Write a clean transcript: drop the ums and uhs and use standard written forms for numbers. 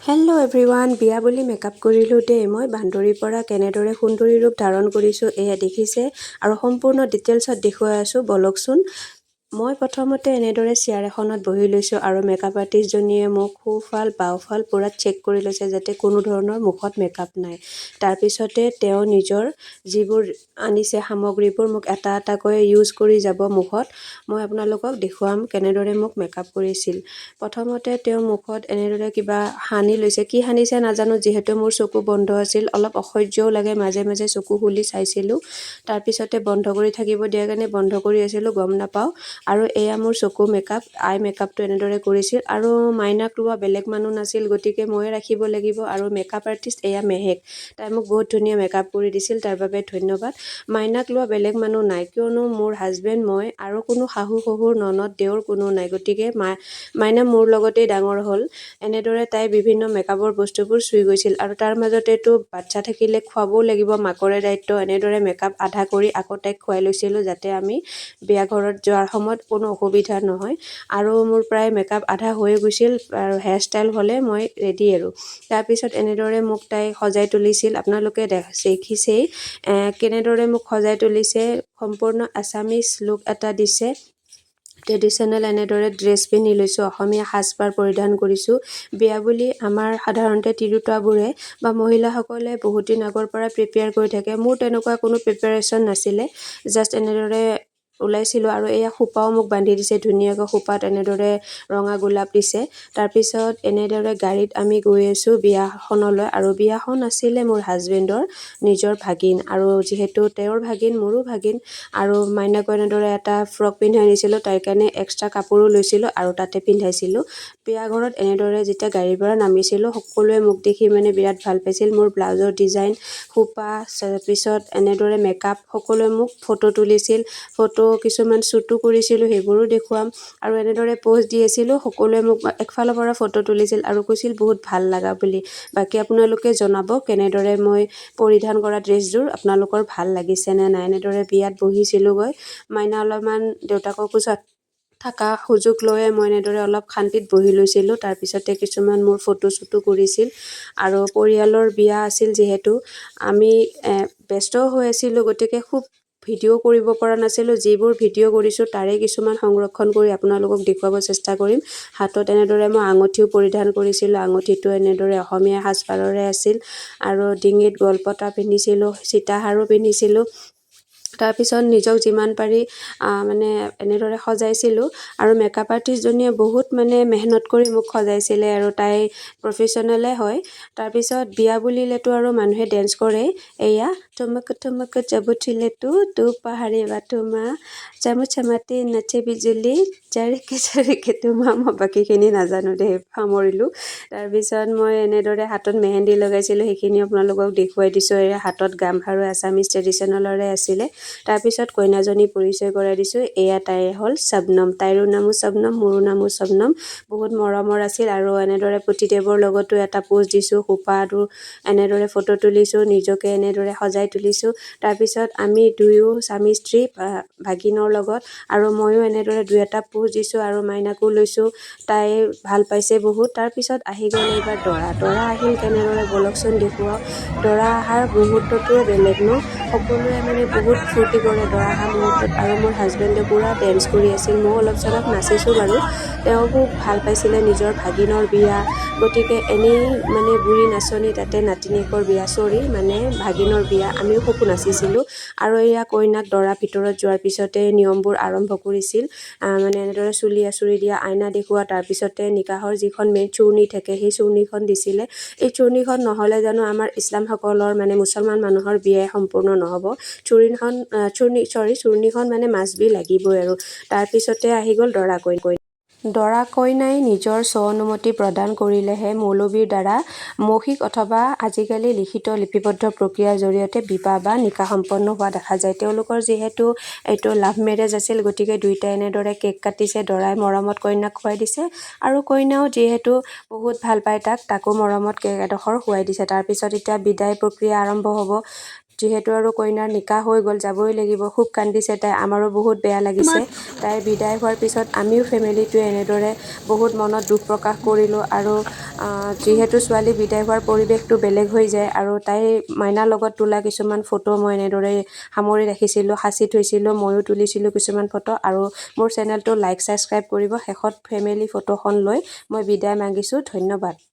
Hello' everyone, বিয়া বুলি makeup কৰিলোঁ দেই। মই বান্দৰীৰ পৰা কেনেদৰে সুন্দৰী ৰূপ ধাৰণ কৰিছোঁ, এয়া দেখিছে আৰু সম্পূৰ্ণ ডিটেইলছত দেখুৱাই আছোঁ। ব'লকচোন। মই প্ৰথমতে এনেদৰে চেয়াৰ এখনত বহি লৈছোঁ আৰু মেকআপ আৰ্টিষ্টজনীয়ে মোক সোঁফাল বাওঁফাল পূৰা চেক কৰি লৈছে, যাতে কোনো ধৰণৰ মুখত মেকআপ নাই। তাৰপিছতে তেওঁ নিজৰ যিবোৰ আনিছে সামগ্ৰীবোৰ মোক এটা এটাকৈ ইউজ কৰি যাব মুখত। মই আপোনালোকক দেখুৱাম কেনেদৰে মোক মেকআপ কৰিছিল। প্ৰথমতে তেওঁ মুখত এনেদৰে কিবা সানি লৈছে। কি সানিছে নাজানো, যিহেতু মোৰ চকু বন্ধ আছিল। অলপ অসহ্যও লাগে, মাজে মাজে চকু খুলি চাইছিলোঁ। তাৰপিছতে বন্ধ কৰি থাকিব দিয়াৰ কাৰণে বন্ধ কৰি আছিলোঁ, গম নাপাওঁ। আৰু এয়া মোৰ চকু মেকআপ, আই মেকআপটো এনেদৰে কৰিছিল। আৰু মাইনাক লোৱা বেলেগ মানুহ নাছিল, গতিকে ময়ে ৰাখিব লাগিব। আৰু মেকআপ আৰ্টিষ্ট এয়া মেহেক। তাই মোক বহুত ধুনীয়া মেকআপ কৰি দিছিল, তাৰ বাবে ধন্যবাদ। মাইনাক লোৱা বেলেগ মানুহ নাই, কিয়নো মোৰ হাজবেণ্ড, মই আৰু কোনো শাহু শহুৰ, ননদ, দেওৰ কোনো নাই। গতিকে মাইনা মোৰ লগতেই ডাঙৰ হ'ল। এনেদৰে তাই বিভিন্ন মেকআপৰ বস্তুবোৰ চুই গৈছিল। আৰু তাৰ মাজতেতো বাচ্ছা থাকিলে খুৱাবও লাগিব, মাকৰে দায়িত্ব। এনেদৰে মেকআপ আধা কৰি আকৌ তাইক খুৱাই লৈছিলোঁ, যাতে আমি বিয়া ঘৰত যোৱাৰ সময়ত কোনো অসুবিধা নহয়। আৰু মোৰ প্ৰায় মেকআপ আধা হৈয়ে গৈছিল আৰু হেয়াৰ ষ্টাইল হ'লে মই ৰেডি। আৰু তাৰপিছত এনেদৰে মোক তাই সজাই তুলিছিল। আপোনালোকে দেখিছেই কেনেদৰে মোক সজাই তুলিছে। সম্পূৰ্ণ আছামিজ লুক এটা দিছে। ট্ৰেডিশ্যনেল এনেদৰে ড্ৰেছ পিন্ধি লৈছোঁ, অসমীয়া সাজপাৰ পৰিধান কৰিছোঁ। বিয়া বুলি আমাৰ সাধাৰণতে তিৰোতাবোৰে বা মহিলাসকলে বহুত দিন আগৰ পৰা প্ৰিপেয়াৰ কৰি থাকে। মোৰ তেনেকুৱা কোনো প্ৰিপেৰেশ্যন নাছিলে, জাষ্ট এনেদৰে ওলাইছিলোঁ। আৰু এয়া খোপাও মোক বান্ধি দিছে ধুনীয়াকৈ। খোপাত এনেদৰে ৰঙা গোলাপ দিছে। তাৰপিছত এনেদৰে গাড়ীত আমি গৈ আছোঁ বিয়াখনলৈ। আৰু বিয়াখন আছিলে মোৰ হাজবেণ্ডৰ নিজৰ ভাগিন। আৰু যিহেতু তেওঁৰ ভাগিন, মোৰো ভাগিন। আৰু মাইনাকো এনেদৰে এটা ফ্ৰক পিন্ধাই নিছিলোঁ। তাইৰ কাৰণে এক্সট্ৰা কাপোৰো লৈছিলোঁ আৰু তাতে পিন্ধাইছিলোঁ। বিয়া ঘৰত এনেদৰে যেতিয়া গাড়ীৰ পৰা নামিছিলোঁ, সকলোৱে মোক দেখি মানে বিৰাট ভাল পাইছিল। মোৰ ব্লাউজৰ ডিজাইন, খোপা, তাৰপিছত এনেদৰে মেকআপ, সকলোৱে মোক ফটো তুলিছিল। ফটো কিছুমান শ্বুটো কৰিছিলোঁ, সেইবোৰো দেখুৱাম। আৰু এনেদৰে প'জ দি আছিলোঁ। সকলোৱে মোক একফালৰ পৰা ফটো তুলিছিল আৰু কৈছিল বহুত ভাল লগা বুলি। বাকী আপোনালোকে জনাব, কেনেদৰে মই পৰিধান কৰা ড্ৰেছযোৰ আপোনালোকৰ ভাল লাগিছে নে নাই। এনেদৰে বিয়াত বহিছিলোঁগৈ। মাইনা অলপমান দেউতাকৰ কোচত থকা সুযোগ লৈয়ে মই এনেদৰে অলপ শান্তিত বহি লৈছিলোঁ। তাৰপিছতে কিছুমান মোৰ ফটো শ্বুটো কৰিছিল। আৰু পৰিয়ালৰ বিয়া আছিল যিহেতু, আমি ব্যস্তও হৈ আছিলোঁ, গতিকে খুব ভিডিঅ' কৰিব পৰা নাছিলোঁ। যিবোৰ ভিডিঅ' কৰিছোঁ, তাৰে কিছুমান সংৰক্ষণ কৰি আপোনালোকক দেখুৱাব চেষ্টা কৰিম। হাতত এনেদৰে মই আঙুঠিও পৰিধান কৰিছিলোঁ। আঙুঠিটো এনেদৰে অসমীয়া সাজপাৰৰে আছিল। আৰু ডিঙিত গলপতা পিন্ধিছিলোঁ, সীতাহাৰো পিন্ধিছিলোঁ। তাৰপিছত নিজক যিমান পাৰি মানে এনেদৰে সজাইছিলোঁ। আৰু মেকআপ আৰ্টিষ্টজনীয়ে বহুত মানে মেহনত কৰি মোক সজাইছিলে আৰু তাই প্ৰফেশ্যনেলে হয়। তাৰপিছত বিয়া বুলিলেতো আৰু মানুহে ডেন্স কৰে। এয়া ठुमक ठुमक जब उठिले तू तू पहाड़ी बाटोमा, चम चमाते नाचे बिजुली चरके चरके तुमा। মই বাকীখিনি নাজানো দেই, সামৰিলোঁ। তাৰপিছত মই এনেদৰে হাতত মেহেন্দি লগাইছিলোঁ, সেইখিনি আপোনালোকক দেখুৱাই দিছোঁ। এয়া হাতত গামখাৰু আছামিজ ট্ৰেডিশ্যনেলৰে আছিলে। তাৰপিছত কইনাজনী পৰিচয় কৰাই দিছোঁ। এয়া তাই হ'ল শবনম। তাইৰো নামো শবনম, মোৰো নামো শবনম। বহুত মৰমৰ আছিল। আৰু এনেদৰে পতিদেৱৰ লগতো এটা প'জ দিছোঁ। খোপাটো এনেদৰে ফটো তুলিছোঁ, নিজকে এনেদৰে সজাই তুলিছোঁ। তাৰপিছত আমি দুয়ো স্বামী স্ত্ৰী ভাগিনৰ লগত আৰু ময়ো এনেদৰে দুই এটা প'জ দিছোঁ আৰু মাইনাকো লৈছোঁ। তাই ভাল পাইছে বহুত। তাৰপিছত আহি গ'ল এইবাৰ দৰা। দৰা আহিল কেনেদৰে, ব'লকচোন দেখুৱাওঁ। দৰা অহাৰ মুহূৰ্তটোৱে বেলেগ ন? সকলোৱে মানে বহুত ফূৰ্তি কৰে দৰা অহা মুহূৰ্তত। আৰু মোৰ হাজবেণ্ডে পূৰা ডেন্স কৰি আছিল। ময়ো অলপ চলপ নাচিছোঁ বাৰু। তেওঁ খুব ভাল পাইছিলে। নিজৰ ভাগিনৰ বিয়া, গতিকে এনেই মানে বুঢ়ী নাচনী, তাতে নাতিনীয়েকৰ বিয়া, চৰি, মানে ভাগিনৰ বিয়া, আমিও খুব নাচিছিলোঁ। আৰু এয়া কইনাক দৰা ভিতৰত যোৱাৰ পিছতে নিয়মবোৰ আৰম্ভ কৰিছিল। মানে এনেদৰে চুলি আঁচুৰি দিয়া, আইনা দেখুওৱা, তাৰপিছতে নিকাহৰ যিখন মেইন চুৰ্ণি থাকে, সেই চুৰ্ণিখন দিছিলে। এই চুৰ্ণিখন নহ'লে জানো আমাৰ ইছলামসকলৰ, মানে মুছলমান মানুহৰ বিয়াই সম্পূৰ্ণ নহ'ব? চুৰিখন চুৰ্ণি, চৰি, চুৰ্ণিখন মানে মাষ্ট বি লাগিবই। আৰু তাৰপিছতে আহি গ'ল দৰা কইনা। দৰা কইনাই নিজৰ স্ব অনুমতি প্ৰদান কৰিলেহে মৌলবীৰ দ্বাৰা মৌখিক অথবা আজিকালি লিখিত লিপিবদ্ধ প্ৰক্ৰিয়াৰ জৰিয়তে বিবাহ বা নিকাহ সম্পন্ন হোৱা দেখা যায়। তেওঁলোকৰ যিহেতু এইটো লাভ মেৰেজ আছিল, গতিকে দুয়োটাই এনেদৰে কেক কাটিছে। দৰাই মৰমত কইনাক খুৱাই দিছে আৰু কইনাও যিহেতু বহুত ভাল পায় তাক, তাকো মৰমত কেক এডোখৰ খুৱাই দিছে। তাৰপিছত এতিয়া বিদায় প্ৰক্ৰিয়া আৰম্ভ হ'ব। যিহেতু আৰু কইনাৰ নিকাহ হৈ গ'ল, যাবই লাগিব। খুব কান্দিছে তাই, আমাৰো বহুত বেয়া লাগিছে। তাইৰ বিদায় হোৱাৰ পিছত আমিও ফেমিলিটোৱে এনেদৰে বহুত মনত দুখ প্ৰকাশ কৰিলোঁ। আৰু যিহেতু ছোৱালী বিদায় হোৱাৰ পৰিৱেশটো বেলেগ হৈ যায়। আৰু তাইৰ মাইনাৰ লগত তোলা কিছুমান ফটো মই এনেদৰে সামৰি ৰাখিছিলোঁ, সাঁচি থৈছিলোঁ। ময়ো তুলিছিলোঁ কিছুমান ফটো। আৰু মোৰ চেনেলটো লাইক, ছাবস্ক্ৰাইব কৰিব। শেষত ফেমিলি ফটোখন লৈ মই বিদায় মাগিছোঁ। ধন্যবাদ।